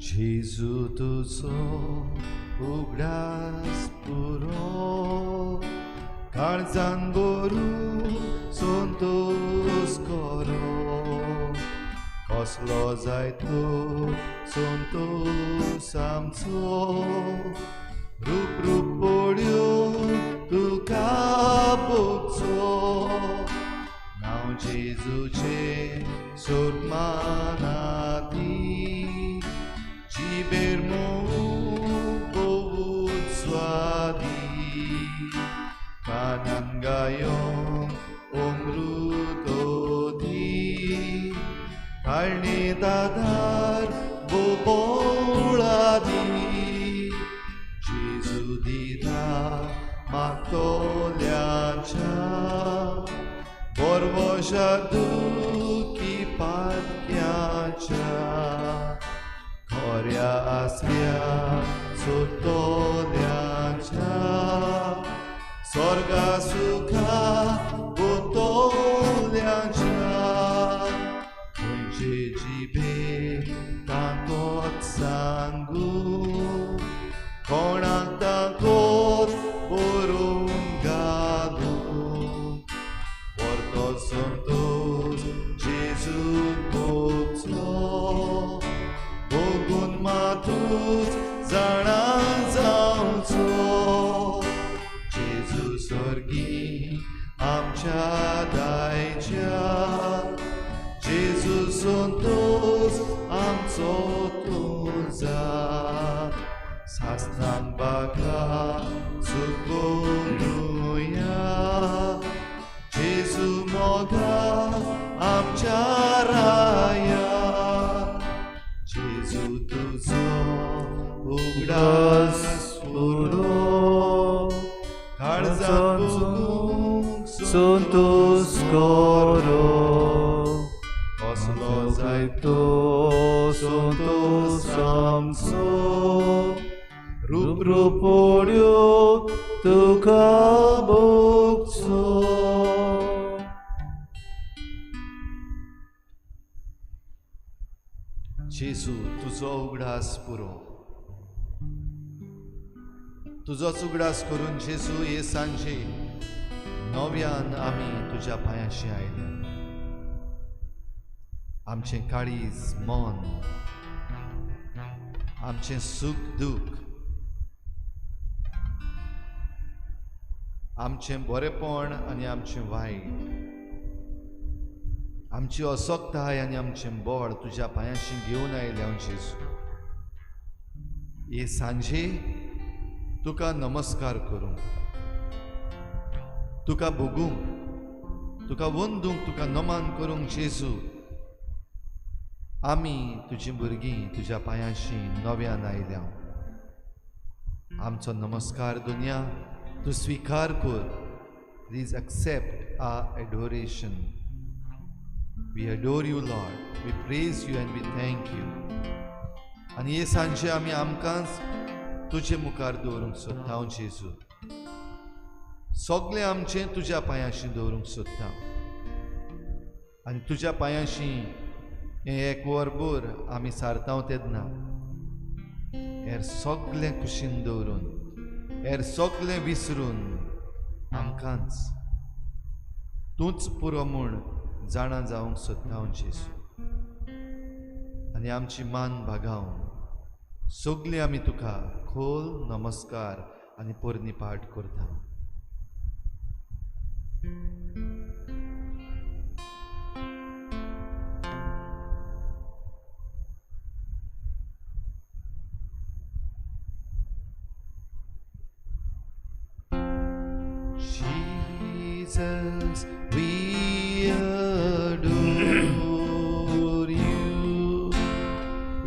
जेजू तुजो उगडास पुरो, काळजान भरून संतोस करो. कसलो जायतो संतोस आमचो, रूप रूप पड्यो तुका भोगचो. नांव जेजूचें सोदमानाती, जिबेर मोव स्वादी. कानान गायोंक अमृत दी, काळणे दादार बोबोळादी. जेजू दिता मागतोल्याच्या, बरवशा दुखी पातक्याच्या. खऱ्या आसऱ्या सोदतोल्याच्या, स्वर्गा सुखा गोतोल्याच्या. खंयचे जिबे ताकत सांगू, कोणाक ताकत बरोवन घालू. परतो संतोस जेजू भोगचो, भोगून मातूच जाणा जावचो. जेजू स्वर्गी आमच्या दायच्या, जेजू संतोस आमचो तुजा. सासनांक बागा सुकोनुया, जेजू मोगा आमच्या राया. जेजू तुजो उगडास पुरो, काळजान भोगूंक संतोस करो. कसलो जायतो संतोस आमचो, रूप रूप पड्यो तुका भोगचो. जेजू तुजो उगडास पुरो, तुजोच उगडास करून जेजू हे सांजे नव्यान आमी तुज्या पांयाशी आयले. आमचें काळीज मन, आमचें सूख दूख, आमचें बरेपण आनी आमचें वायट, आमची असक्ताय आनी आमचें बळ तुज्या पांयाशी घेवन आयले हांव जेजू. हे सांजे तुका नमस्कार करूंक, तुका भोगूंक, तुका वंदूंक, तुका नमन करूंक जेजू आमी तुजीं भुरगीं तुज्या पांयाशी नव्यान आयल्या. आमचो नमस्कार दुनिया तूं स्विकार कर. Please accept our adoration. We adore you Lord, we praise you and we thank you. आनी हे सांजे आमी आमकांच तुजे मुखार दवरूंक सोदता हांव जेजू. सगळें आमचें तुज्या पांयाशी दवरूंक सोदता आनी तुज्या पांयाशी हें एक वरभर आमी सारता तेन्ना हेर सगळें कुशीन दवरून, हेर सगळें विसरून आमकांच तूंच पुरो म्हूण जाणा जावंक सोदता हांव जेजू. आनी आमची मान भागावन सगळीं आमी तुका खोल नमस्कार आनी पोरणी पाठ करता. Jesus, we adore you.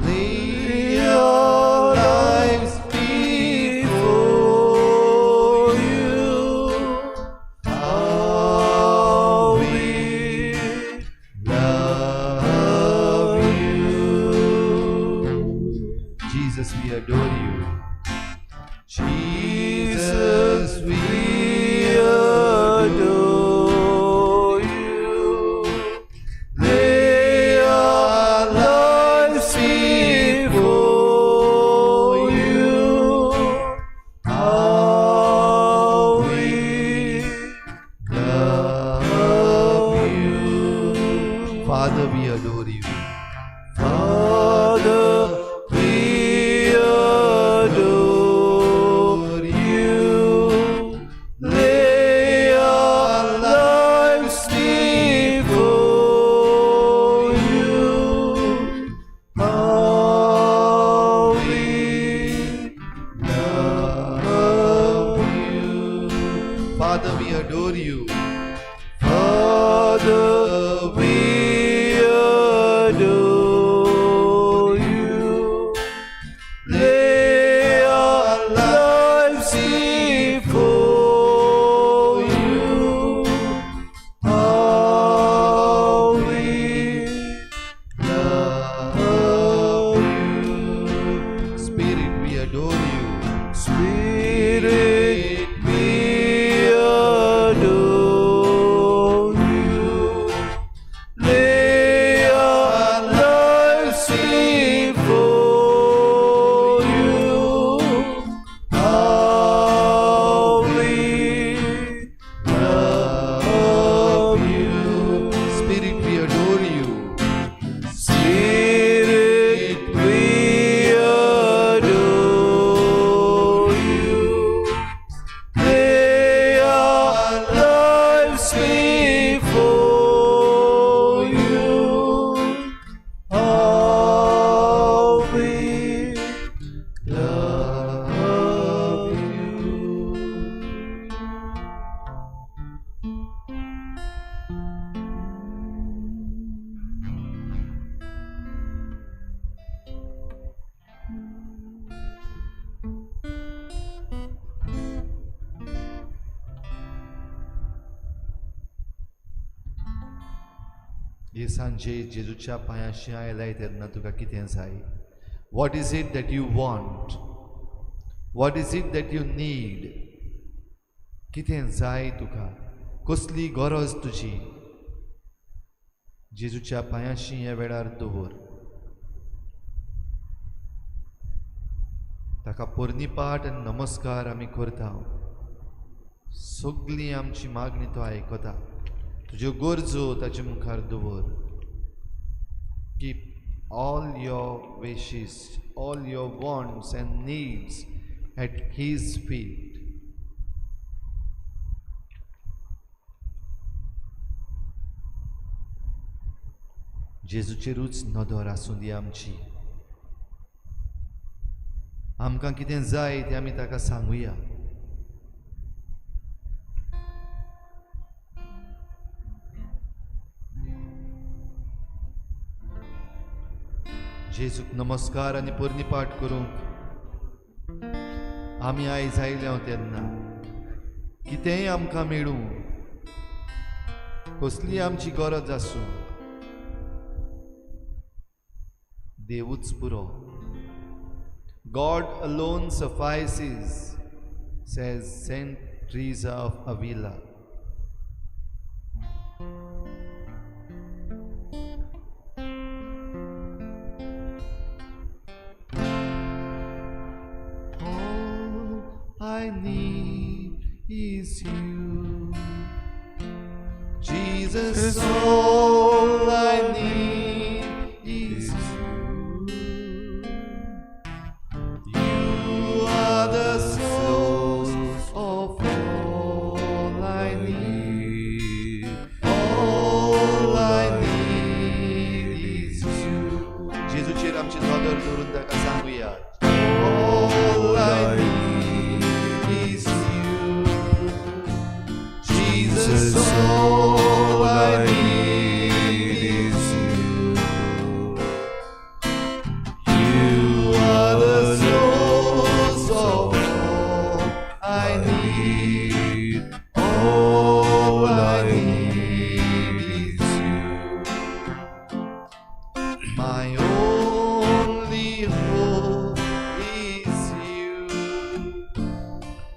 Lay our lives before you. How we love you. Jesus, we adore you. Jesus, we adore you. Lay our lives before Father, we adore you. Father, we adore you. Lay our lives before you. How we love you. Spirit, we adore you. Spirit, we adore you. Lay our lives before you. How we love you. Spirit, we adore you. Spirit, we adore you. Lay our lives before you. How we love you. हे सांजे जेजूच्या पांयाशी आयलाय तेन्ना तुका कितें जाय? What is it that you want? What is it that you need? कितें जाय तुका? कसली गरज तुजी? जेजूच्या पांयाशी ह्या वेळार दवर. ताका पोरणीपाठ आनी नमस्कार आमी करता. सगळी आमची मागणी तो आयकता. तुज्यो गरजो ताचे मुखार दवर. Keep all your wishes, all your wants and needs at his feet. जेजूचेरूच नदर आसूं दी आमची. आमकां कितें जाय तें आमी ताका सांगुया. जेजूक नमस्कार आनी पोरणीपाठ करूंक आमी आयज आयल्या तेन्ना कितेंय आमकां मेळूं, कसली आमची गरज आसूं, देवूच पुरो. God alone suffices, says Saint Teresa of Avila. All I need is you, Jesus. All I need is you. You are the source of all I need. All I need is you. जेजूचेर आमची नदर दवरून ताका सांगुया. All I need is you, Jesus. All I need is you. You are the source of all I need. All I need is you. My only hope is you.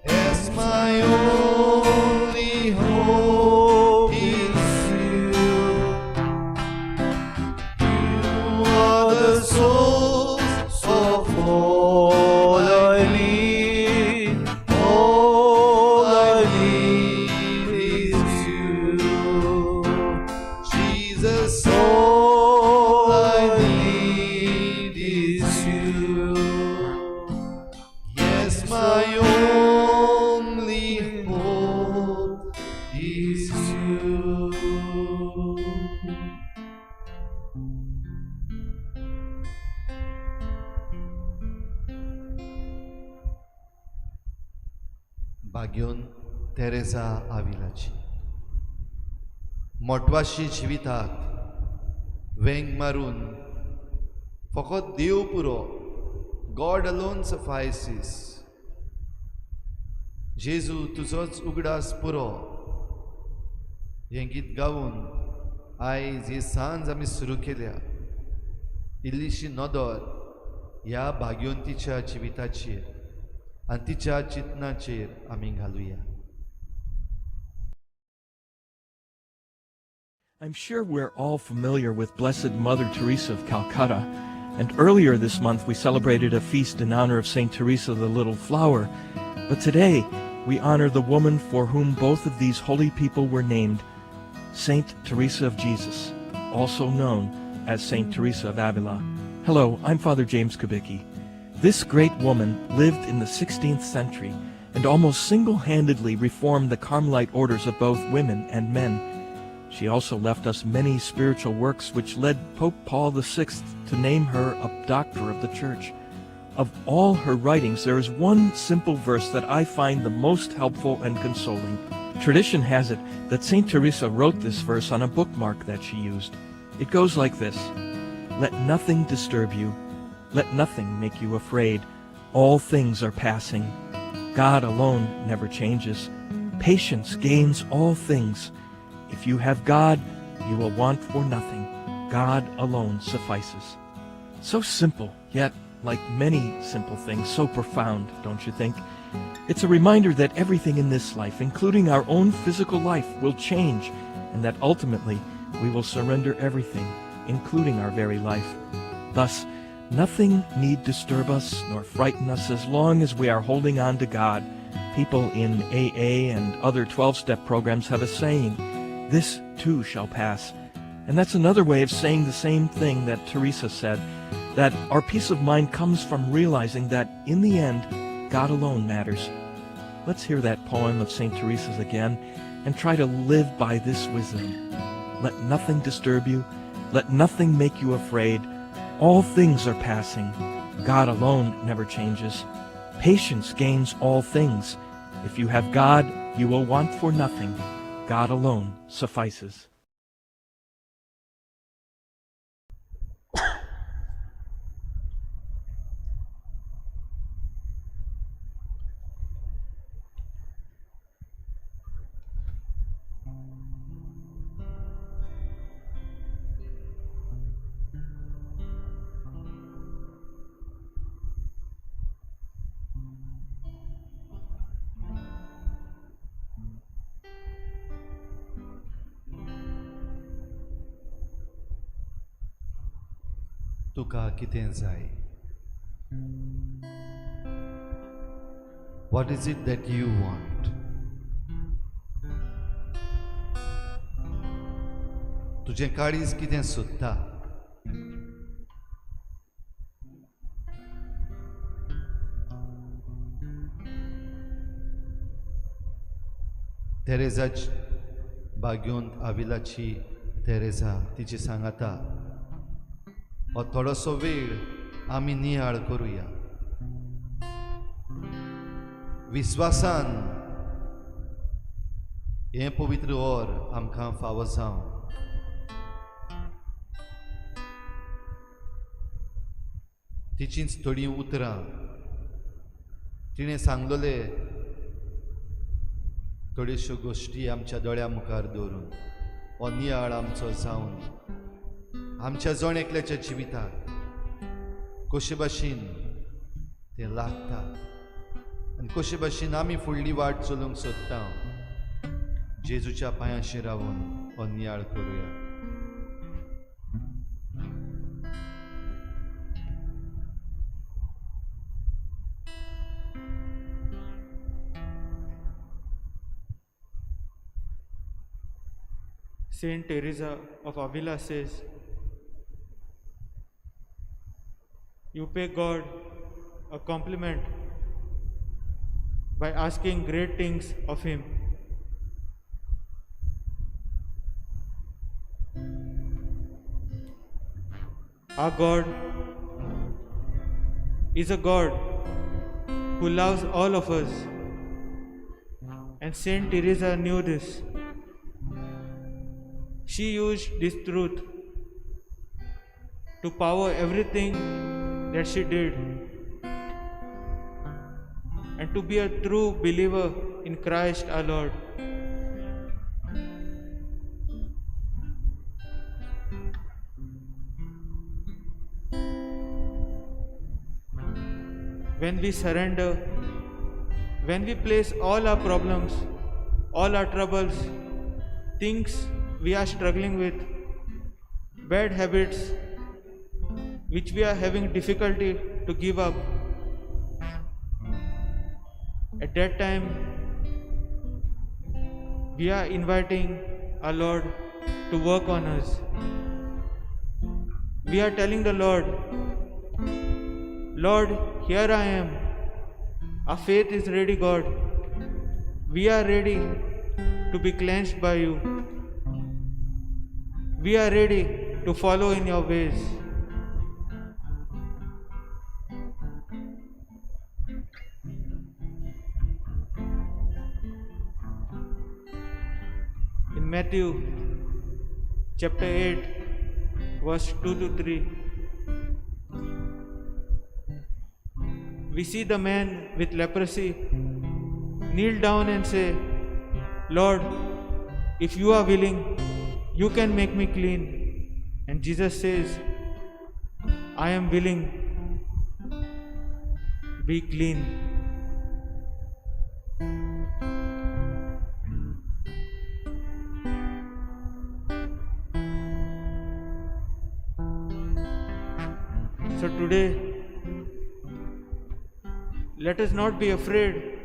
Yes, my only hope is you. You are the source of all I need. All I need is you. Jesus, all I need is you. Yes, my only hope is you. भाग्योन Teresa आविलाची. मोटवाशी जिविताक वेंग मारून फकत देव पुरो, गॉड alone सफायसीस, जेजू तुजोच उगडास पुरो हें गीत गावन आयज ही सांज आमी सुरू केल्या. इल्लीशी नदर ह्या भाग्यवंतीच्या जिविताचेर आनी तिच्या चिंतनाचेर आमी घालुया. I'm sure we're all familiar with Blessed Mother Teresa of Calcutta, and earlier this month we celebrated a feast in honor of St. Teresa the Little Flower. But today we honor the woman for whom both of these holy people were named, St. Teresa of Jesus, also known as St. Teresa of Avila. Hello, I'm Father James Kubicki. This great woman lived in the 16th century and almost single-handedly reformed the Carmelite orders of both women and men. She also left us many spiritual works which led Pope Paul VI to name her a doctor of the Church. Of all her writings, there is one simple verse that I find the most helpful and consoling. Tradition has it that St. Teresa wrote this verse on a bookmark that she used. It goes like this: Let nothing disturb you. Let nothing make you afraid. All things are passing. God alone never changes. Patience gains all things. If you have God, you will want for nothing. God alone suffices. So simple, yet, like many simple things, so profound, don't you think? It's a reminder that everything in this life, including our own physical life, will change, and that ultimately we will surrender everything, including our very life. Thus, nothing need disturb us nor frighten us as long as we are holding on to God. People in AA and other 12-step programs have a saying, "This too shall pass." And that's another way of saying the same thing that Teresa said, that our peace of mind comes from realizing that in the end, God alone matters. Let's hear that poem of St. Teresa's again and try to live by this wisdom. Let nothing disturb you. Let nothing make you afraid. All things are passing. God alone never changes. Patience gains all things. If you have God, you will want for nothing. God alone suffices. तुका कितें जाय? What is it that you want? तुजें काळीज कितें सोदता? तेरेजाच भाग्योंत आविलाची Teresa तिची सांगाता हो थोडोसो वेळ आमी नियाळ करुया. विस्वासान हें पवित्र ओर आमकां फावो जावं. तिचींच थोडीं उतरां तिणें सांगलेले थोड्योश्यो गोश्टी आमच्या दोळ्या मुखार दवरून हो नियाळ आमचो जावन आमच्या जण एकल्याच्या जिविताक कशे भाशेन तें लागता आनी कशे भाशेन आमी फुडली वाट चलूंक सोदता, जेजूच्या पांयांशी रावन हो नियाळ करुया. Saint Teresa of Avila says, "You pay God a compliment by asking great things of Him. Our God is a God who loves all of us and And Saint Teresa knew this. She used this truth to power everything that she did and to be a true believer in Christ our Lord. When we surrender, when we place all our problems, all our troubles, things we are struggling with, bad habits which we are having difficulty to give up, at that time we are inviting our Lord to work on us. We are telling the Lord, Lord, here I am. Our faith is ready, God. We are ready to be cleansed by you. We are ready to follow in your ways. In Matthew chapter 8, verse 2 to 3, we see the man with leprosy kneel down and say, Lord, if you are willing, you can make me clean. And Jesus says, I am willing, be clean. So today, let us not be afraid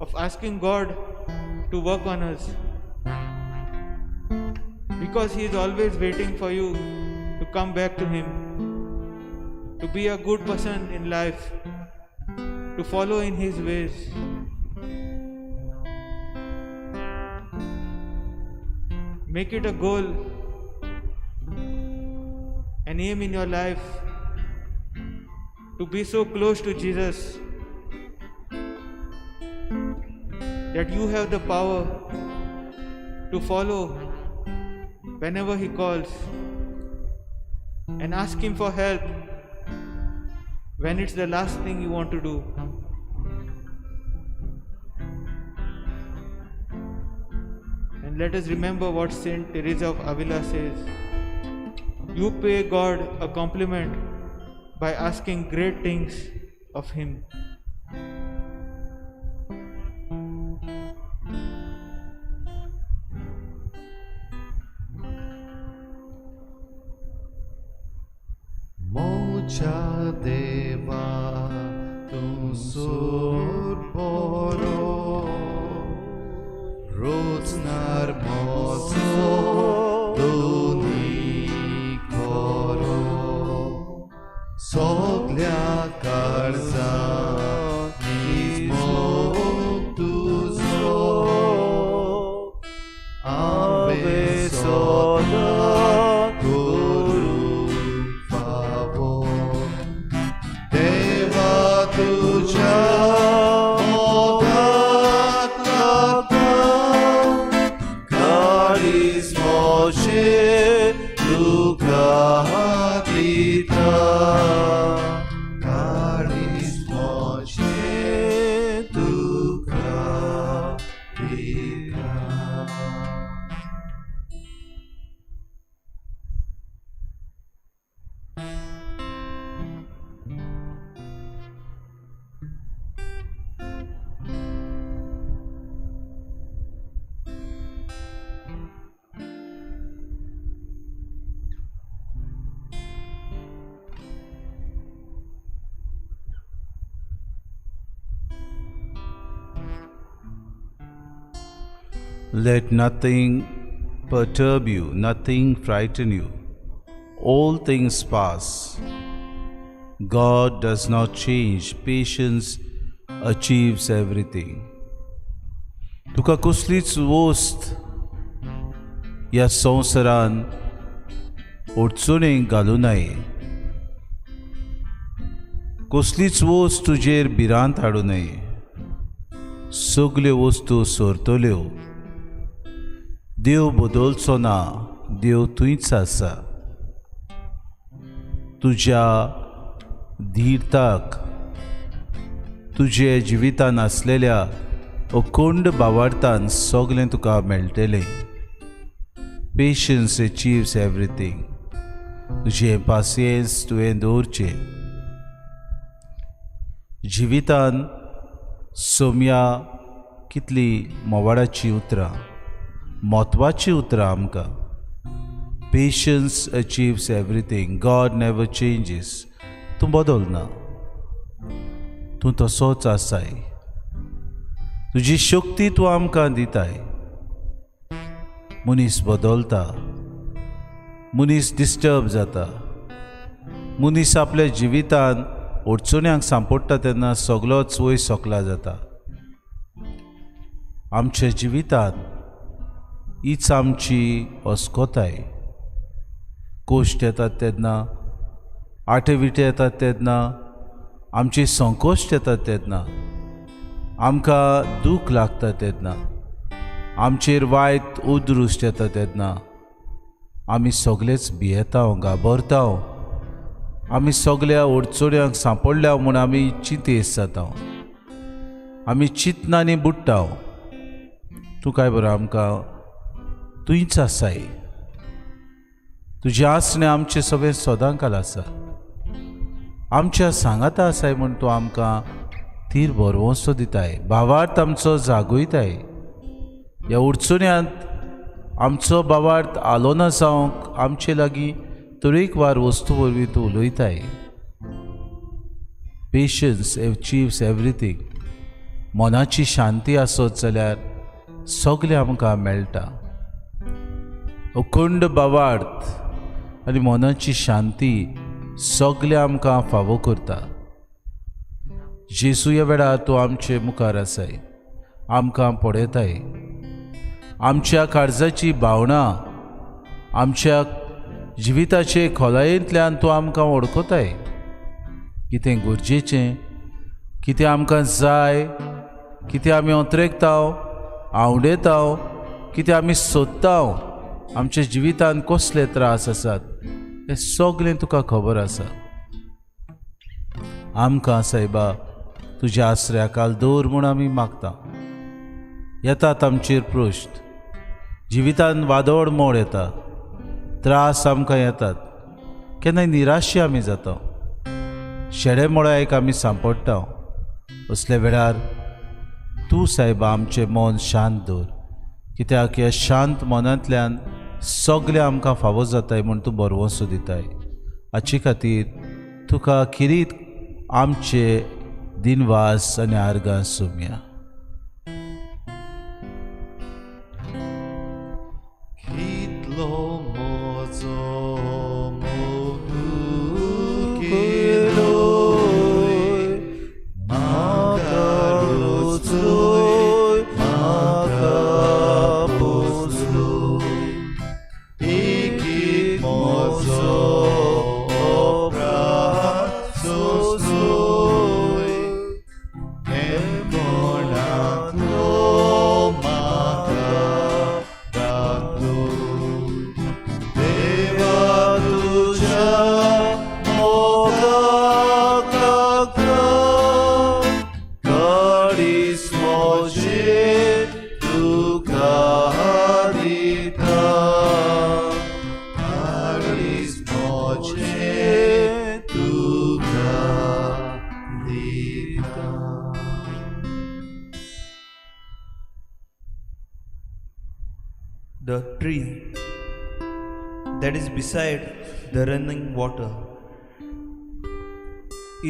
of asking God to work on us, because He is always waiting for you to come back to Him, to be a good person in life, to follow in His ways. Make it a goal, an aim in your life to be so close to Jesus that you have the power to follow whenever He calls, and ask Him for help when it's the last thing you want to do. And let us remember what Saint Teresa of Avila says. You pay God a compliment by asking great things of Him. Mocha deva tu sur poro rotsnar mozo duni koro soglia karza nismo tuzo ave soda guru favor deva tuja modak lata karismoshe luka dita karismoshe duka dita. Let nothing perturb you, nothing frighten you. All things pass. God does not change. Patience achieves everything. तुका कसलीच वस्त ह्या संवसारान अडचणीक घालूं नये. कसलीच वस्त तुजेर भिरांत हाडूं नये. सगल्यो वस्तू सोरतल्यो. देव बदलचो ना, देव थंयच आसा. तुज्या धीरताक, तुजे जिवितान आसलेल्या अखंड भावार्थान सगलें तुका मेळटलें. Patience achieves everything. तुजें पासियेंस तुवें दवरचें. जिवितान सोम्या कितली मोवाडाचीं उतरां, म्हत्वाचीं उतरां आमकां. Patience achieves everything. God never changes. तूं बदलना, तूं तसोच आसाय. तुजी शक्ती तूं आमकां दिताय. मनीस बदलता, मनीस डिस्टर्ब जाता, मनीस आपल्या जिवितान अडचण्यांक सांपडटा तेन्ना सगलोच वयर सकला जाता. आमच्या जिवितान हीच आमची अस्कोताय. कोश्ट येतात तेन्ना, आटे विटे येतात तेन्ना, आमचे संकोश्ट येतात तेन्ना, आमकां दूख लागता तेन्ना, आमचेर वायट उदृश्ट येता तेन्ना आमी सगलेच भियेता, घाबरता. आमी सगल्या अडचण्यांक सांपडल्या म्हूण आमी चिंतेस्त जाता, आमी चिंतनांनी बुडटा. तूं काय बरो आमकां तुंयच आसाय. तुजें आसणें आमचें सगळें सदांकाल आसा, आमच्या सांगाता आसाय म्हूण तूं आमकां तीर भरवंसो दिताय, भावार्थ आमचो जागयताय. ह्या अडचण्यांत आमचो भावार्थ आलोना जावंक आमचे लागीं तरेकवार वस्तू वरवीं तूं उलयताय. Patience achieves everything. मनाची शांती आसत जाल्यार सगलें आमकां मेळटा. अखंड भावार्थ आनी मनाची शांती सगलें आमकां फावो करता. जेजू ह्या वेळार तूं आमचे मुखार आसाय, आमकां पळयताय. आमच्या काळजाची भावना, आमच्या जिविताचे खोलायेंतल्यान तूं आमकां वळखताय. कितें गरजेचें, कितें आमकां जाय, कितें आमी अंतरेकता, आवडेता, कितें आमी सोदता, आमच्या जिवितान कसले त्रास आसात हें सगलें तुका खबर आसा. आमकां सायबा तुज्या आसऱ्या काल दवर म्हूण आमी मागता. येतात आमचेर प्रश्न, जिवितान वादळ मोड येता, त्रास आमकां येतात, केन्नाय निराशी आमी जाता, शेडे मोळ्याक आमी सांपडटा. असल्या वेळार तूं सायबा आमचें मन शांत दवर, कित्याक ह्या शांत मनांतल्यान सगळें आमकां फावो जाताय म्हूण तूं भरवंसो दिताय. हाचे खातीर तुका खेरीत आमचे दिनवास आनी आर्गां सोमया. कितलो म्हजो मोग केलोय, म्हाका रोचलोय, म्हाका पोसलोय. एक एक म्हजो अपराध सोंसलोय, हेमकोणांतलो म्हाका राखलोय. देवा तुज्या मोगाक लागता, काळीज म्हजें तुका दिता, काळीज म्हजें तुका दिता. The tree that is beside the running water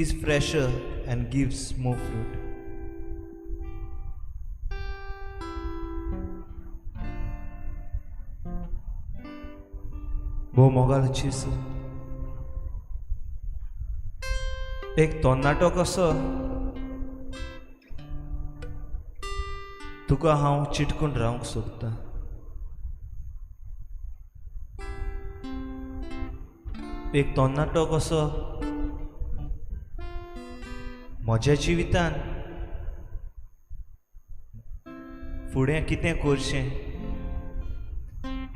is fresher and gives more fruit. भोव मोगाळ जेजू, एक तरणाटो कसो तुका हांव चिटकून रावंक सोदतां. एक तरणाटो कसो म्हज्या जिवितान फुडें कितें करचें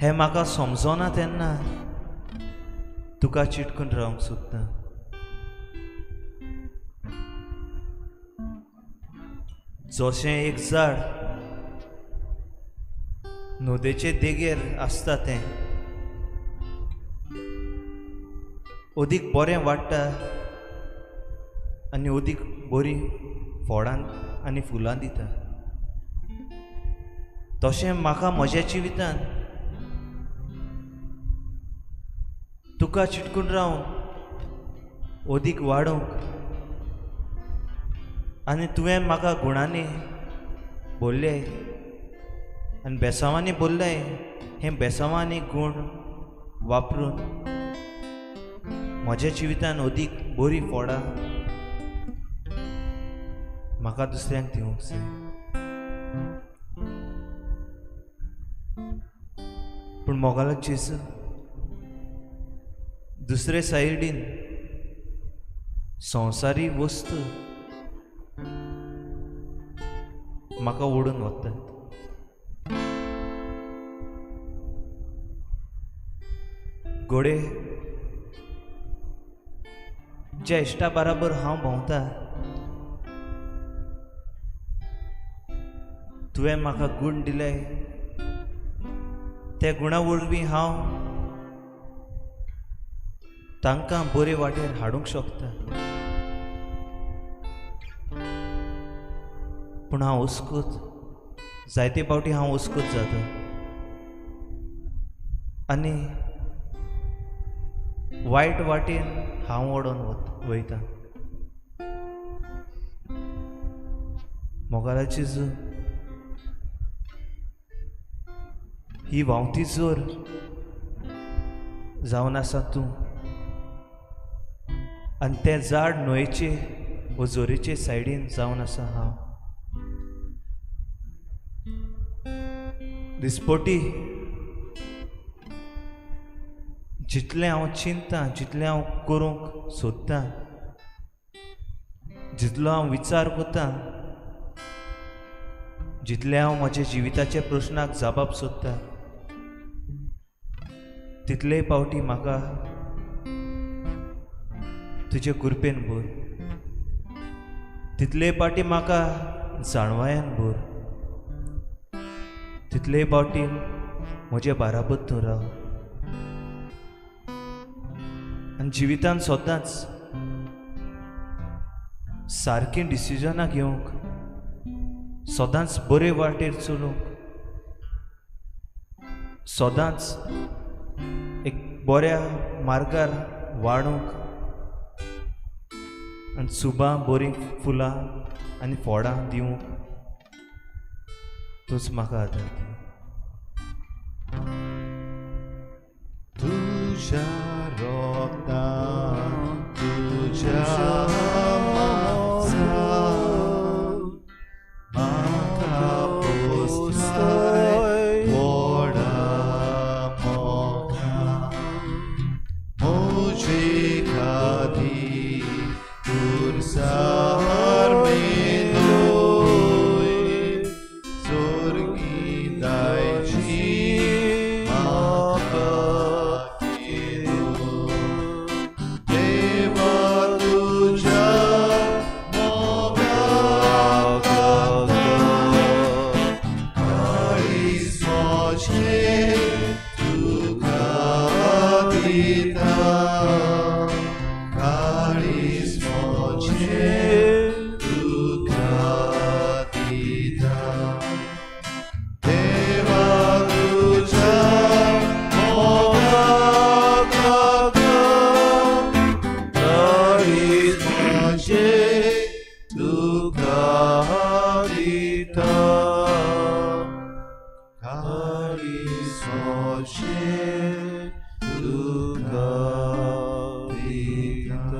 हें म्हाका समजना तेन्ना तुका चिटकून रावंक सोदता. जशें एक झाड नदयेचे देगेर आसता तें अदीक बरें वाडटा आनी अदीक बरीं फळां आनी फुलां दिता, तशें म्हाका म्हज्या जिवितांत तुका चिटकून रावन अदीक वाडोवंक आनी तुवें म्हाका गुणांनी भरलें आनी बेसांवांनी भरलें, हें बेसांवांनी गूण वापरून म्हज्या जिवितान अदीक बरीं फळां म्हाका दुसऱ्यांक दिवंक जाय. पूण मोगालो जेजू दुसरे सायडीन संवसारी वस्तू म्हाका ओडून वतात. घोडे ज्या इश्टा बराबर हांव भोंवता, तुवें म्हाका गूण दिले, त्या गुणा वरवीं हांव तांकां बरे वाटेर हाडूंक शकता. पूण हांव अस्कूत, जायते फावटी हांव अस्कूत जाता आनी वायट वाटेन हांव ओडोन वयता. मोगालाची जेजू ही व्हांवती जोर जावन आसा तूं आनी तें झाड न्हंयचे वो जोरीचे सायडीन जावन आसा हांव. दिसपटी जितलें हांव चिंतता, जितलें हांव करूंक सोदतां, जितलो हांव विचार करतां, जितलें हांव म्हज्या जिविताच्या प्रश्नाक जाप सोदता, तितलेय पावटी म्हाका तुजे कृपेन भर, तितलेय पावटी म्हाका जाणवायान भर, तितलेय पावटी म्हजे बाराबर तूं राव. आनी जिवितान सदांच सारकीं डिसिजनां घेवंक, सदांच बरे वाटेर चलूंक, सदांच एक बऱ्या मार्गार वाडूंक आनी सुबां बरीं फुलां आनी फळां दिवंक तूंच म्हाका आदार दी. तुज्या रोगतान तुज्या मांसान म्हाका पोसताय व्हडा मोगान, म्हजे खातीर खुर्सार मेलोय, सोर्गी दायजी म्हाका केलो. देवा तुज्या मोगाक काळीज म्हजें तुका दिता, काळीज म्हजें तुका दिता. देवा तुज्या मोगाक काळीज म्हजें तुका दिता, काळीज म्हजें तुका दिता.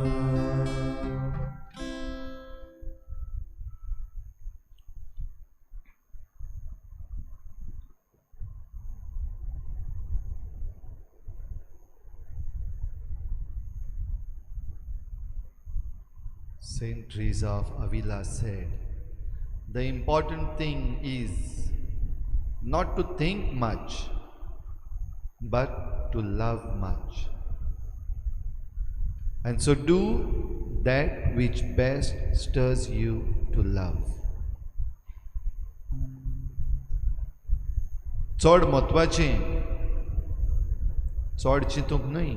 Saint Teresa of Avila said, the important thing is Not to think much, but to love much. And so do that which best stirs you to love. चड म्हत्वाचें, चड चिंतूंक न्हय,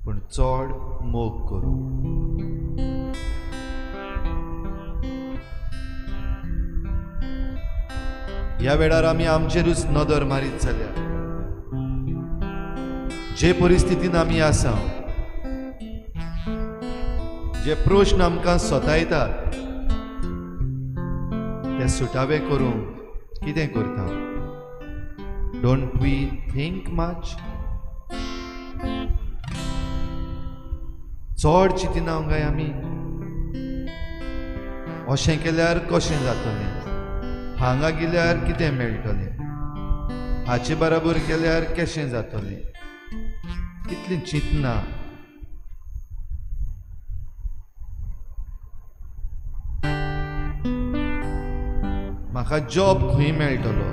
पूण चड मोग करूं. ह्या वेळार आमी आमचेरूच नदर मारीत जाल्यार, जे परिस्थितीन आमी आसा, जे प्रश्न आमकां सतायतात ते सुटावे करूंक कितें करता? Don't we think much? चड चिंतिना काय आमी? अशें केल्यार कशें जातलें, हांगा गेल्यार कितें मेळटलें, हाचे बराबर केल्यार कशें जातलें, कितलीं चिंतना. म्हाका जॉब खंय मेळटलो,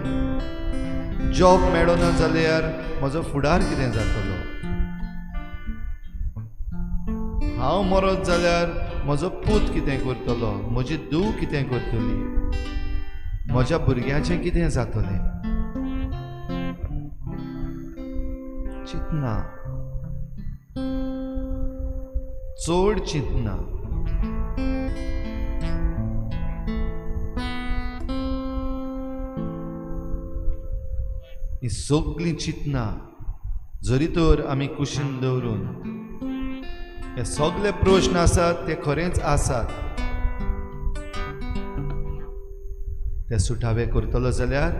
जॉब मेळना जाल्यार म्हजो फुडार कितें जातलो, हांव मरत जाल्यार म्हजो पूत कितें करतलो, म्हजी धूव कितें करतली, म्हज्या भुरग्याचें कितें जातलें. चिंतना, चड चिंतना. ही सगळीं चिंतना जरी तर आमी कुशीन दवरून हे सगळे प्रश्न आसात ते खरेंच आसात, ते सुटावे करतलो जाल्यार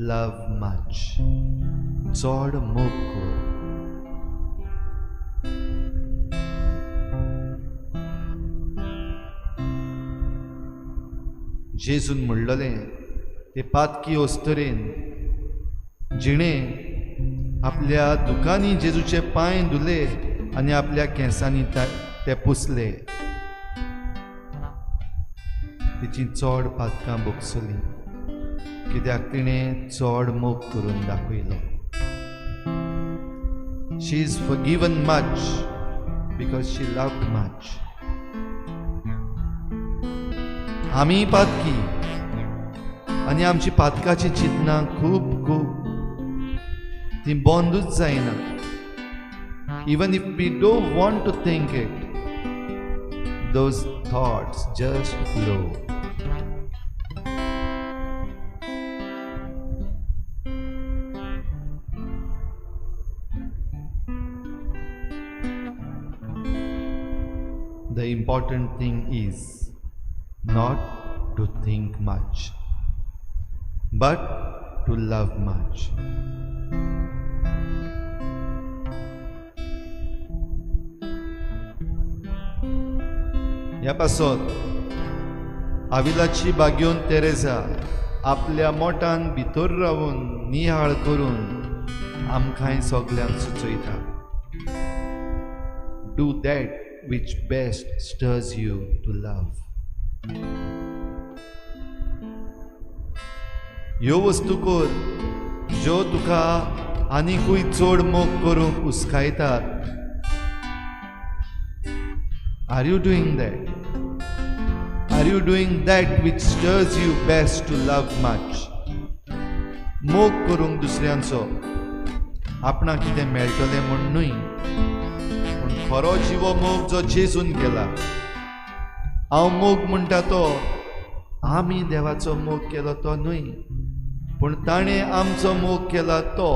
लव मच, चड मोग कर. जेजून म्हणलेलें ते पातकी अस्तरेन जिणें आपल्या दुकांनी जेजूचे पांय धुले आनी आपल्या केंसांनी ते पुसले, तिची चड पातकां भोगसली, कित्याक तिणें चड मोग करून दाखयलो. She is forgiven much because she loved much. आमी पातकी आनी आमची पातकाची चिंतनां खूब खूब ती बंदूच जायना. Even if we don't want to think it, those thoughts just flow. The important thing is not to think much, but to love much. ह्या पासत आविलाची बागेवन तेरेजा आपल्या मोटान भितर रावन निहाळ करून आमकांय सगल्यांक सुचयता, do that which best stirs you to love. ह्यो वस्तू कर ज्यो तुका आनिकूय चड मोग करूंक उस्कायतात. Are you doing that? Are you doing that which stirs you best to love much? मोग करूंक दुसऱ्यांचो आपणाक कितें मेळटलें म्हूण न्हय, पूण खरो जिवो मोग जो जेजून केला. हांव मोग म्हणटा तो आमी देवाचो मोग केलो तो न्हय, पूण ताणें आमचो मोग केला तो.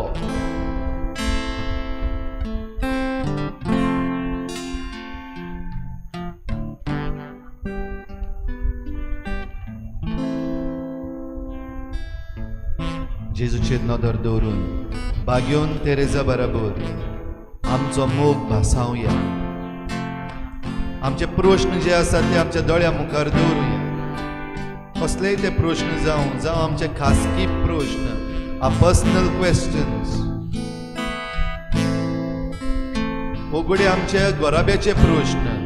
जेजूचेर नदर दवरून बागेवन तेरेजा बराबर आमचो मोग भासावया. आमचे प्रश्न जे आसात ते आमच्या दोळ्या मुखार दवरुया. कसलेय ते प्रश्न जावं, जावं आमचे खासगी प्रश्न, आ पर्सनल क्वेश्चन्स, ओगडे आमचे घराब्याचे प्रश्न,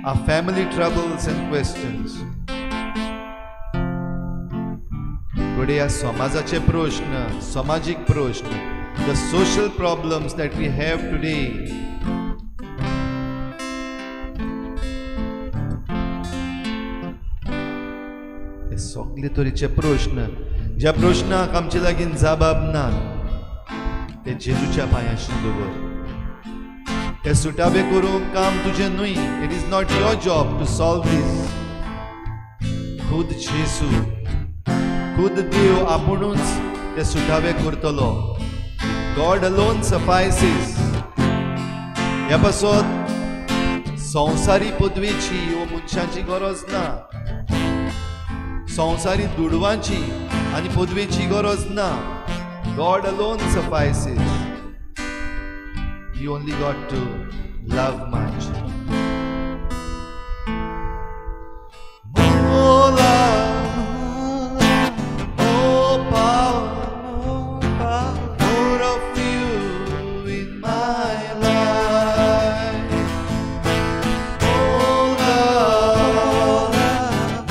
आ फॅमिली ट्रबल्स एंड क्वेश्चन्स. घडये ह्या समाजाचे प्रश्न, समाजीक प्रश्न, the social problems that we have today, हे सगळे तरेचे प्रश्न, ज्या प्रश्नाक आमचे लागीं जबाब ना, ते जेजूच्या पांयांशी दवर. ते सुटावे करूंक काम तुजें न्हय. It is not your job to solve this. खुद जेजू, खुद देव आपुणूच ते सुटावे करतलो. God alone suffices. ह्या पासत संवसारी पदवेची वो मनशाची गरज ना, संवसारी दुडवांची आनी पदवेची गरज ना. God alone suffices. You only got to love much. More love, more power, more of you in my life. More love,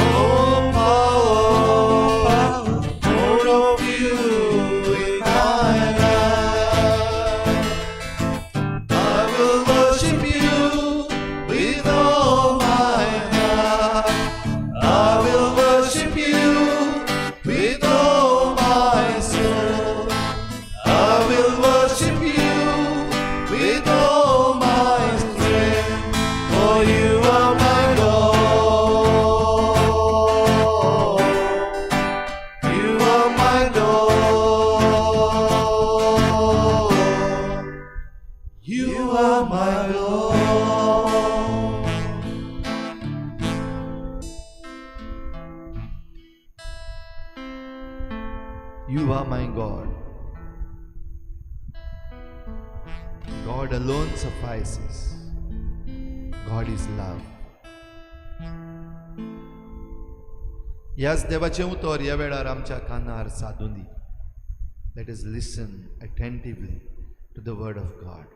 more power, more of you in my life. I will worship you with all my heart. I will worship you with all my soul. I will worship you with all my strength, for you are my God. You are my God. You are my God. You are my God. God alone suffices. God is love. ह्याच देवाचें उतर ह्या वेळार आमच्या कानार सादूं दी. Let us listen attentively to the word of God.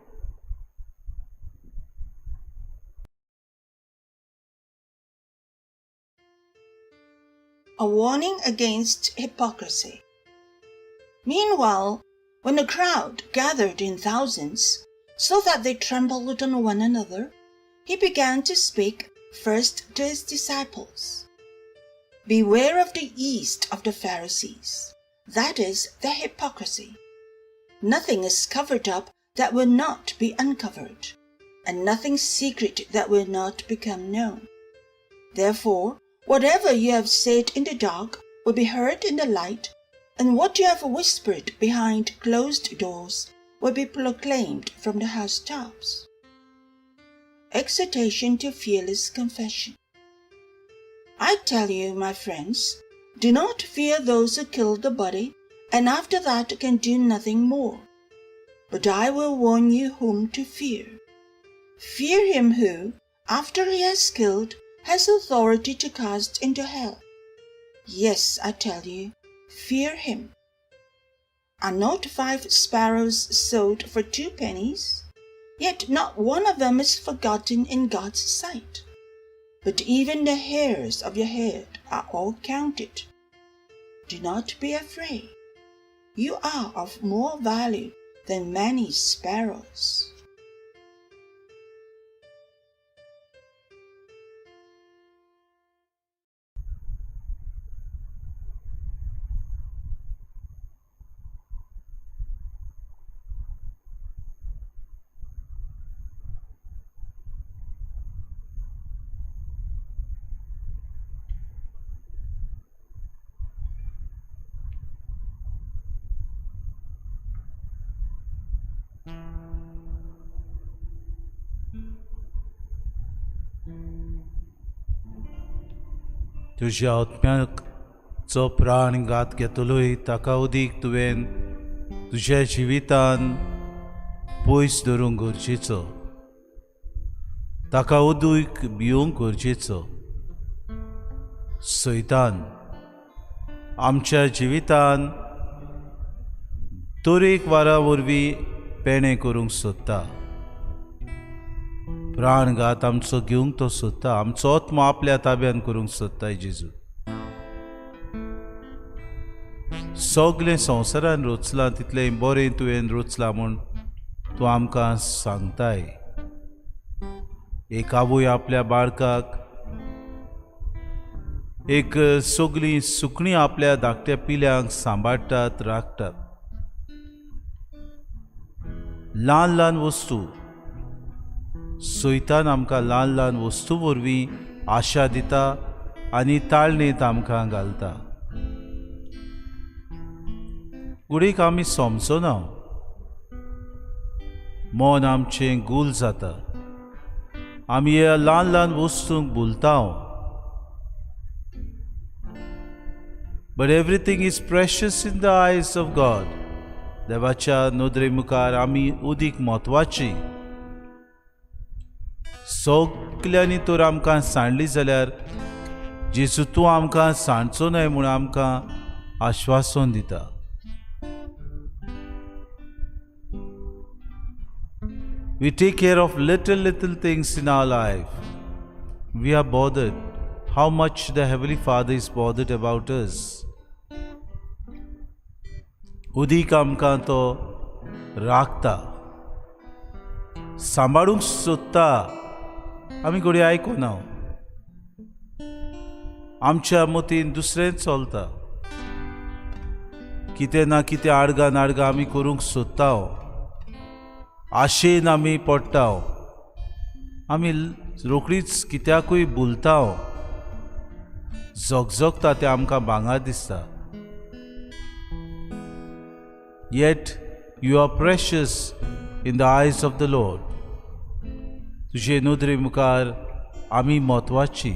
A warning against hypocrisy. Meanwhile, when the crowd gathered in thousands, so that they trampled on one another, he began to speak first to his disciples. Beware of the yeast of the Pharisees, that is, their hypocrisy. Nothing is covered up that will not be uncovered, and nothing secret that will not become known. Therefore, whatever you have said in the dark will be heard in the light, and what you have whispered behind closed doors will be proclaimed from the housetops. Exhortation to fearless confession. I tell you, my friends, do not fear those who kill the body, and after that can do nothing more. But I will warn you whom to fear. Fear him who, after he has killed, has authority to cast into hell. Yes, I tell you, fear him. Are not 5 sparrows sold for 2 pennies? Yet not one of them is forgotten in God's sight. But even the hairs of your head are all counted. Do not be afraid. You are of more value than many sparrows. तुज्या आत्म्याक जो प्राण घात घेतलोय ताका उदीक तुवें तुज्या जिवितान पयस धरूंक गरजेचो, ताका उदीक भिवंक गरजेचो. सैतान आमच्या जिवितान तरेकवारा वरवीं पेणें करूंक सोदता, प्राणघात आमचो घेवंक तो सोदता, आमचो आत्मो आपल्या ताब्यान करूंक सोदता. जेजू सगलें संवसारान रचलां तितलें बरें तुवें रचलां म्हूण तूं आमकां सांगताय. एक आवय आपल्या बाळकाक, एक सगळीं सुकणीं आपल्या धाकट्या पिल्यांक सांबाळटात, राखतात. ल्हान ल्हान वस्तू सैतान आमकां ल्हान ल्हान वस्तू वरवीं आशा दिता आनी ताळणेंत आमकां घालता. गुडीक आमी समजना, मन आमचें गुल जाता, आमी ह्या ल्हान ल्हान वस्तूंक भुलता. But everything is precious in the eyes of God. देवाच्या नदरे मुखार आमी उदीक म्हत्वाची. सगल्यांनी तर आमकां सांडली जाल्यार जेजू तूं आमकां सांडचो न्हय म्हूण आमकां आश्वासन दिता. We take care of little, little things in our life. We are bothered how much the Heavenly Father is bothered about us. उदीक आमकां तो राखता, सांबाळूंक सोदता. आमी घडये आयकुना, आमच्या मतीन दुसरेंच चलता. कितें ना कितें आडगां नाडगां आमी करूंक सोदता, आशेन आमी पडटा, आमी रोखडीच कित्याकूय भुलता, झगझगता तें आमकां भांगर दिसता. Yet you are precious in the eyes of the Lord. तुजे नदरे मुखार आमी म्हत्वाची.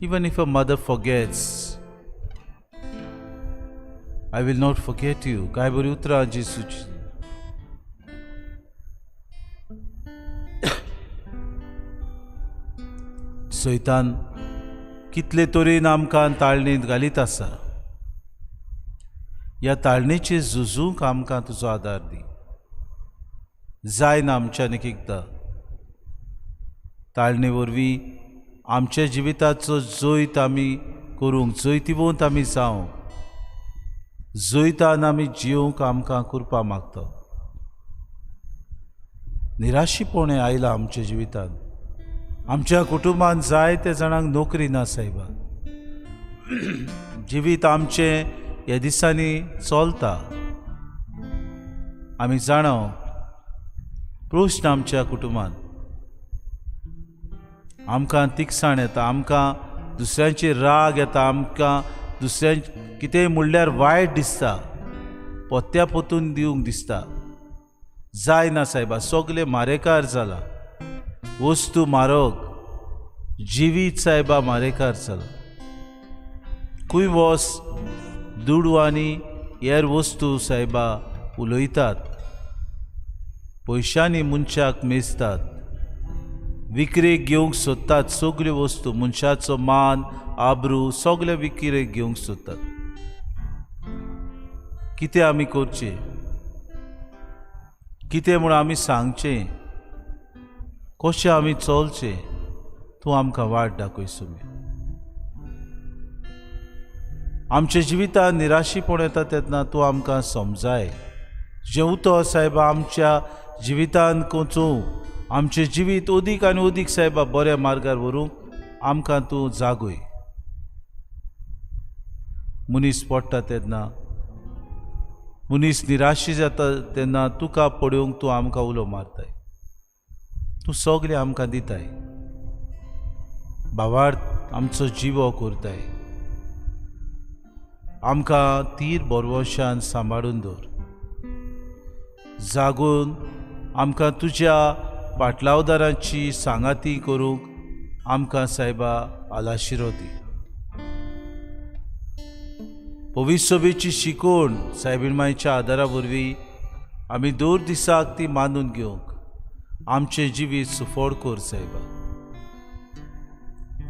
Even if a mother forgets, I will not forget you. काय बरी उतरां जेजूची. सैतान कितले तरेन आमकां ताळणेंत घालीत आसा. ह्या ताळणेचेर झुजूंक आमकां तुजो आदार दी. जायना आमच्यान एक एकदां ताळणे वरवीं आमच्या जिविताचो जैत आमी करूंक, जैतिवंत आमी जावंक, जैतान आमी जिवंक आमकां कृपा मागता. निराशीपण आयलां आमच्या जिवितांत, आमच्या कुटुंबान जायते जाणांक नोकरी ना सायबा. जिवीत आमचें ह्या दिसांनी चलता. आमी जाणा प्रश्न आमच्या कुटुंबान, आमकां तिकसाण येता, आमकां दुसऱ्यांचेर राग येता, आमकां दुसऱ्यां कितेंय म्हणल्यार वायट दिसता, पोत्या पोतून दिवंक दिसता. जायना सायबा, सगळे मारेकार जाला, वस्तू म्हारग, जिवीत सायबा मारेकार जाला. खूंय वस दुडू आनी हेर वस्तू सायबा उलयतात, पयशांनी मनशाक मेजतात, विक्रेक घेवंक सोदतात सगल्यो वस्तू, मनशाचो मान आब्रू सगळे विक्रेक घेवंक सोदतात. कितें आमी करचें, कितें म्हूण आमी सांगचें, कशें आमी चलचें, तूं आमकां वाट दाखय सुमी. आमच्या जिवितांत निराशीपण येता तेन्ना तूं आमकां समजाय. तुजें उतर सायबा आमच्या जिवितांत कोचूं, आमचें जिवीत अदीक आनी अदीक सायबा बऱ्या मार्गार व्हरूंक आमकां तूं जागय. मनीस पडटा तेन्ना, मनीस निराशी जाता तेन्ना तुका पळोवंक तूं आमकां उलो मारताय, तूं सगळें आमकां दिताय, भावार्थ आमचो जिवो करताय. आमकां तीर बरवशान सांबाळून दवर, जागून आमकां तुज्या पाटलावदारांची सांगाती करूंक आमकां सायबा आलाशिरो दी. पवित्र शिकोवण सायबीण मायच्या आदारा वरवीं आमी दर दिसाक ती मानून घेवंक आमचें जिवीत सुफळ कर सायबा.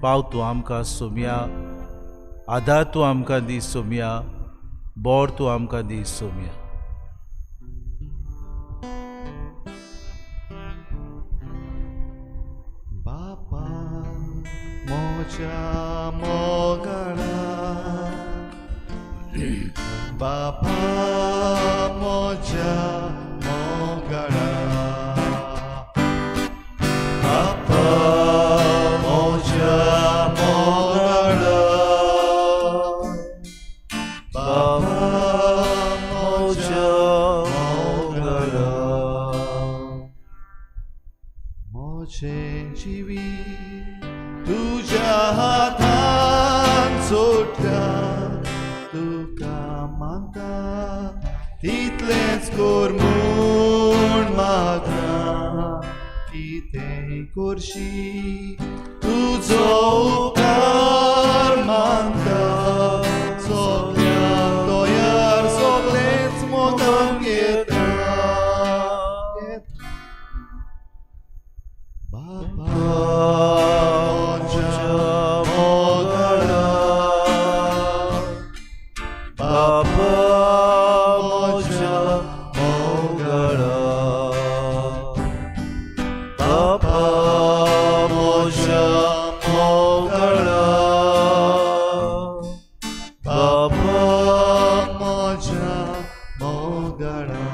पाव तूं आमकां सोमया, आदार तूं आमकां दी सोमया, बोर तूं आमकां दी सोमया. बापा मोजा मोगळा बापा म्हज्या मोगाळा, बापा म्हज्या मोगाळा, बापा म्हज्या मोगाळा. म्हजें जिवीत तुज्या हातान सोडटा, तुका मानता तितलेंच कर म्हूण मागता, कितें करशी तुजो उपकार मानता, सगळ्यांक तयार सगळेंच मोगान घेता. बाबा म्हज्या मोगाळा, बाबा म्हज्या मोगाळा, बाबा म्हज्या मोगाळा, बाबा म्हज्या मोगाळा.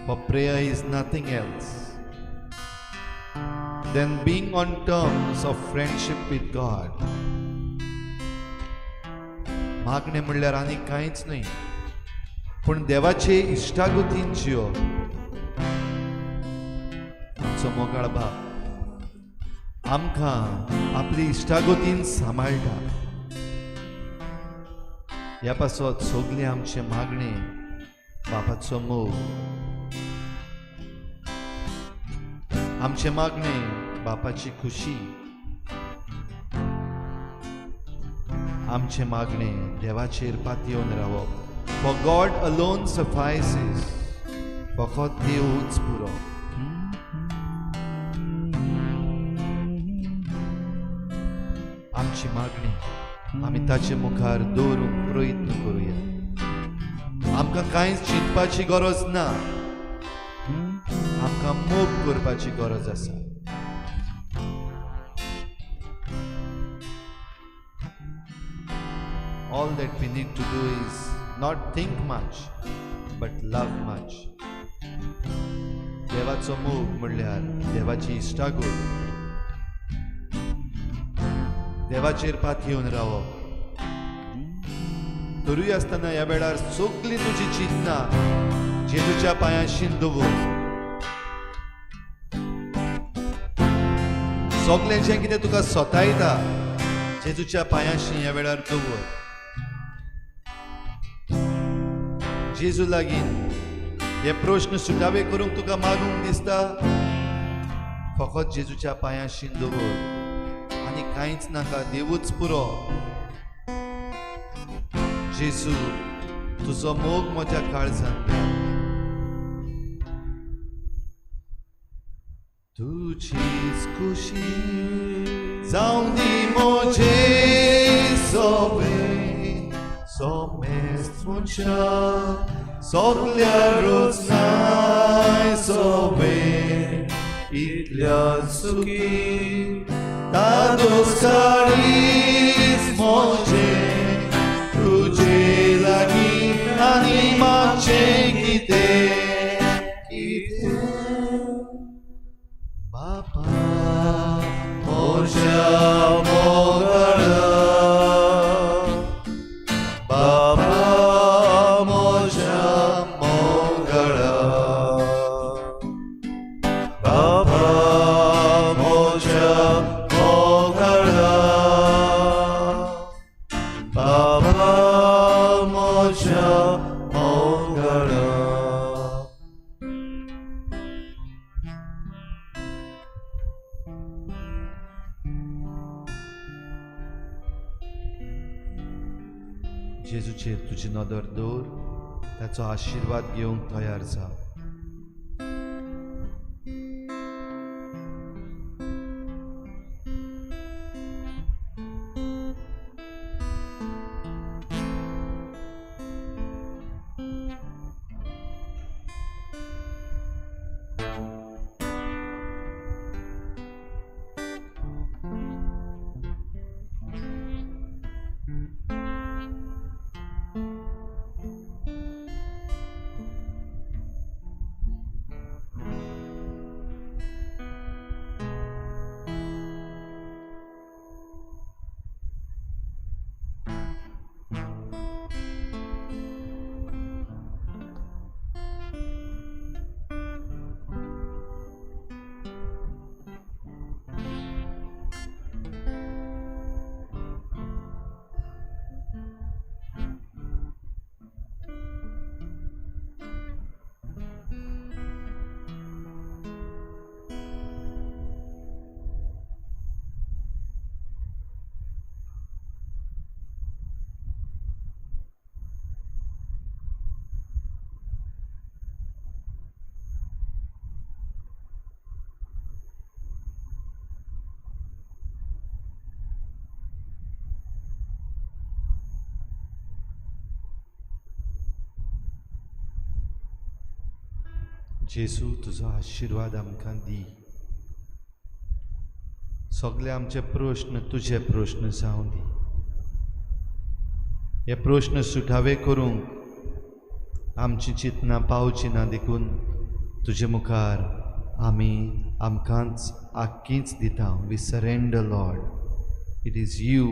For prayer is nothing else than being on terms of friendship with God. मागणें म्हणल्यार आनी कांयच न्हय, पूण देवाचे इश्टागतीन जियो. आमचो मोगाळ बाप आमकां आपली इश्टागतीन सांबाळटा. ह्या पासत सगळें आमचें मागणें बापाचो मोग, आमचें मागणें बापाची खुशी, आमचें मागणें देवाचेर पातयेवन रावप. For God alone suffices, फकत देवूच पुरो. आमची मागणी आमी ताचे मुखार दवरूंक प्रयत्न करुया. आमकां कांयच चिंतपाची गरज ना, आमकां मोग करपाची गरज आसा. All that we need to do is not think much, but love much. देवाचो मोग म्हणल्यार देवाची इश्टागत, देवाचेर पातयेवन रावप. तरूय आसतना ह्या वेळार सगळीं तुजी चिंतना जेजूच्या पांयांशीन दवर. सगळें जें कितें तुका सतायता जेजूच्या पांयांशी ह्या वेळार दवर. जेजू लागीं हे प्रश्न सुटावे करूंक तुका मागूंक दिसता, फकत जेजूच्या पांयांशीन दवर आनी कांयच नाका, देवूच पुरो. जेजू तुजो मोग म्हज्या काळजांत घाल. तुजीच खुशी जावं दी म्हजे सोबे, सोमेस्त मनशा सगल्या रोजनाय सोबे, इतल्या सुखी तादोस काळीज म्हजें तुजे लागीं आनी मागचें कितें कितें. बापा म्हज्या मोगाळा, बापा म्हज्या मोगाळा, बापा म्हज्या मोगाळा, बापा म्हज्या मोगाळा. जेजूचेर तुजी नदर दवर, ताचो आशिर्वाद घेवंक तयार जा. जेजू, तुजो आशिर्वाद आमकां दी. सगळे आमचे प्रश्न तुजे प्रश्न जावं दी. हे प्रश्न सुटावे करूंक आमची चिंतनां पावची ना, देखून तुजे मुखार आमी आमकांच आक्कीच दिता. We surrender, Lord. It is you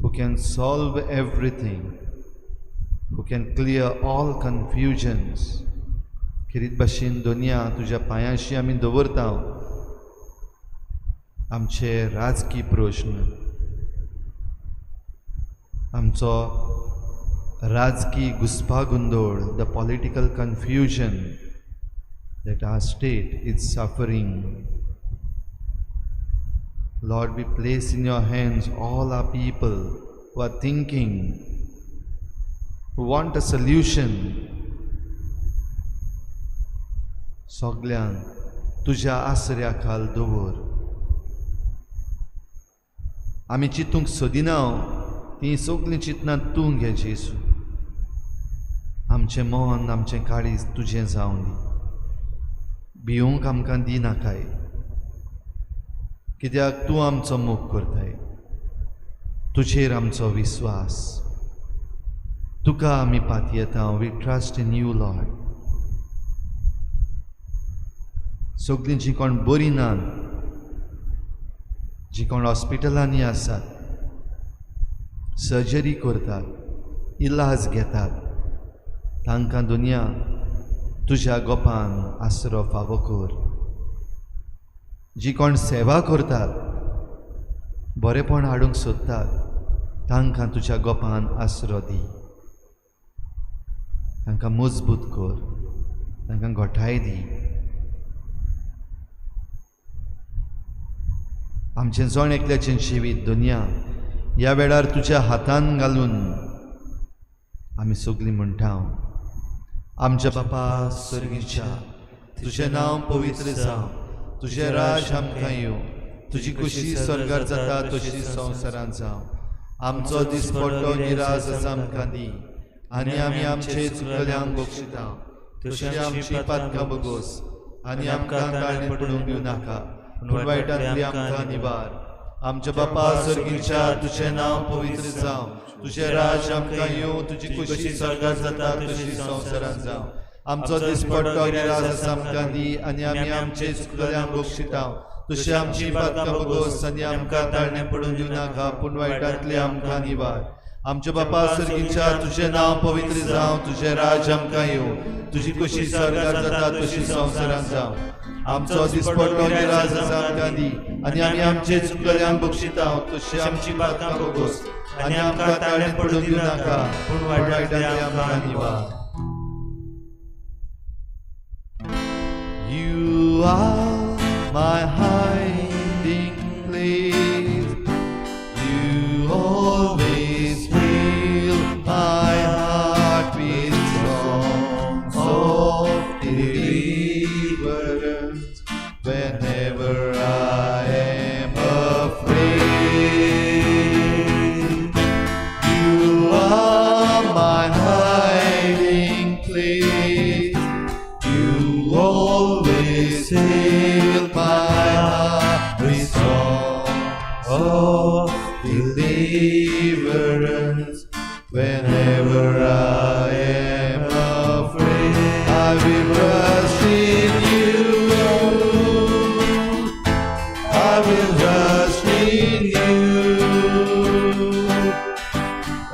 who can solve everything, who can clear all confusions. खेरीत भाशेन दोनया तुज्या पांयांशी आमी दवरता आमचे राजकी प्रश्न, आमचो राजकी घुस्पागोंदोळ, the political confusion that our state is suffering. Lord, we place in your hands all our people who are thinking, who want a solution. सगल्यांक तुज्या आसऱ्या खाल दवर. आमी चिंतूंक सोदिना तीं सगलीं चिंतनां तूं घे जेजू. आमचें मन, आमचें काळीज तुजें जावं दी. भिवंक आमकां दिनाकाय, कित्याक तूं आमचो मोग करताय. तुजेर आमचो विस्वास, तुका आमी पातयेता. We trust in you, Lord. सगलीं जीं कोण बरीं नात, जीं कोण हॉस्पिटलांनी आसात, सर्जरी करतात, इलाज घेतात, तांकां दुनिया तुज्या गोपान आसरो फावो कर. जी कोण सेवा करतात, बरेपण हाडूंक सोदतात, तांकां तुज्या गोपान आसरो दी. तांकां मजबूत कर, तांकां घटाय दी. आमचें जण एकल्याचें जिवीत दुनिया ह्या वेळार तुज्या हातान घालून आमी सगलीं म्हणटा, आमच्या बापा सर्गीच्या, तुजें नांव पवित्र जावं, तुजें राज आमकां येवं, तुजी खुशी स्वर्गार जाता तशी संवसारांत जावं. आमचो दिसपट्टो गिरास आमकां दी आनी आमी आमचे चुकल्यांक बक्षिता, तशी आमची पातकां बगोस आनी आमकां ताळें पडूंक दिवं नाका, पूण वायटांतली आमकां निवार. आमच्या बापा सर्गीच्या, तुजें नांव पवित्र जावं, तुजें राज आमकां येवं, तुजी खुशी स्वर्गार जाता तशी संवसारांत जावं. आमचो दिसपट्टो गिरास आमकां दी आनी आमी आमचे चुकल्यांक बक्षिता, तशी आमची पातकां बगोस आनी आमकां ताळणें पडून दिवं नाका, पूण वायटांतली आमकां निवार. आमच्या बापा सर्गीच्या, तुजें नांव पवित्र जावं, तुजें राज आमकां येवं, तुजी खुशी स्वर्गार जाता तशी संवसारांत जावं. आमचो दिसपट्टो गिरास आमकां दी आनी आमी आमचे चुकल्यांक बक्षिता, तशी आमची पातकां बगोस आनी आमकां ताळणें पडून दिवं नाका, पूण वायटांतली आमकां निवार. You are my hiding place. You always fill my heart with songs of deliverance whenever I am afraid. You are my hiding place. You always fill my heart with songs of deliverance whenever I am afraid. I will trust in you. I will trust in you.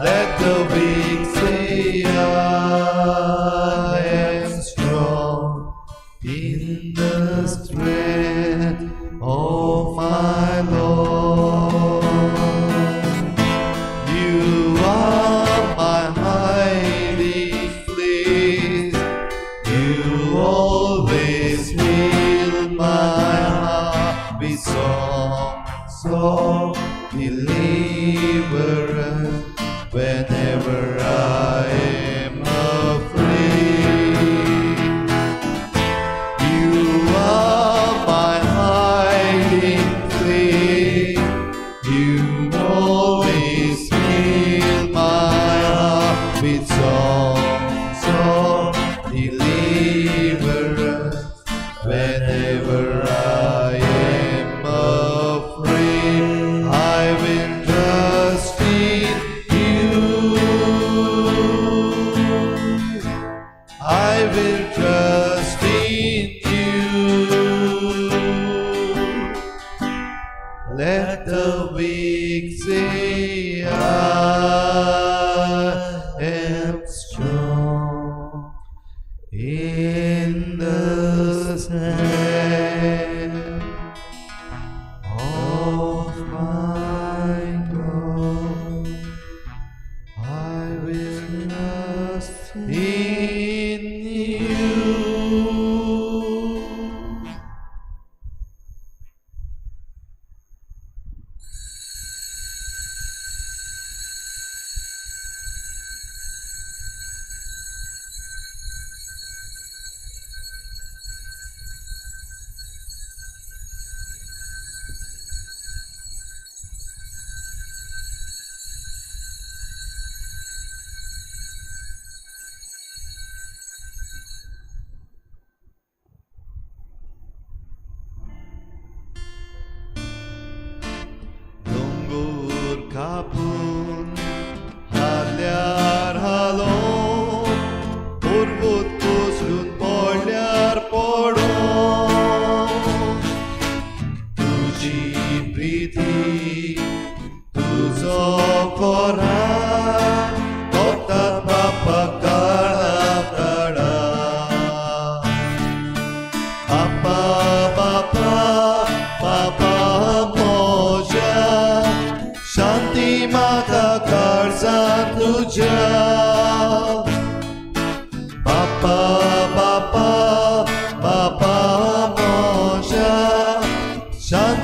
Let the weak say I am strong in the strength of my Lord. You are my hiding place. You always fill my heart with songs of deliverance whenever I am afraid. You are my hiding place. You always fill my heart with songs of deliverance.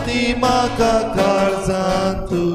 शांती म्हाका काळजांत.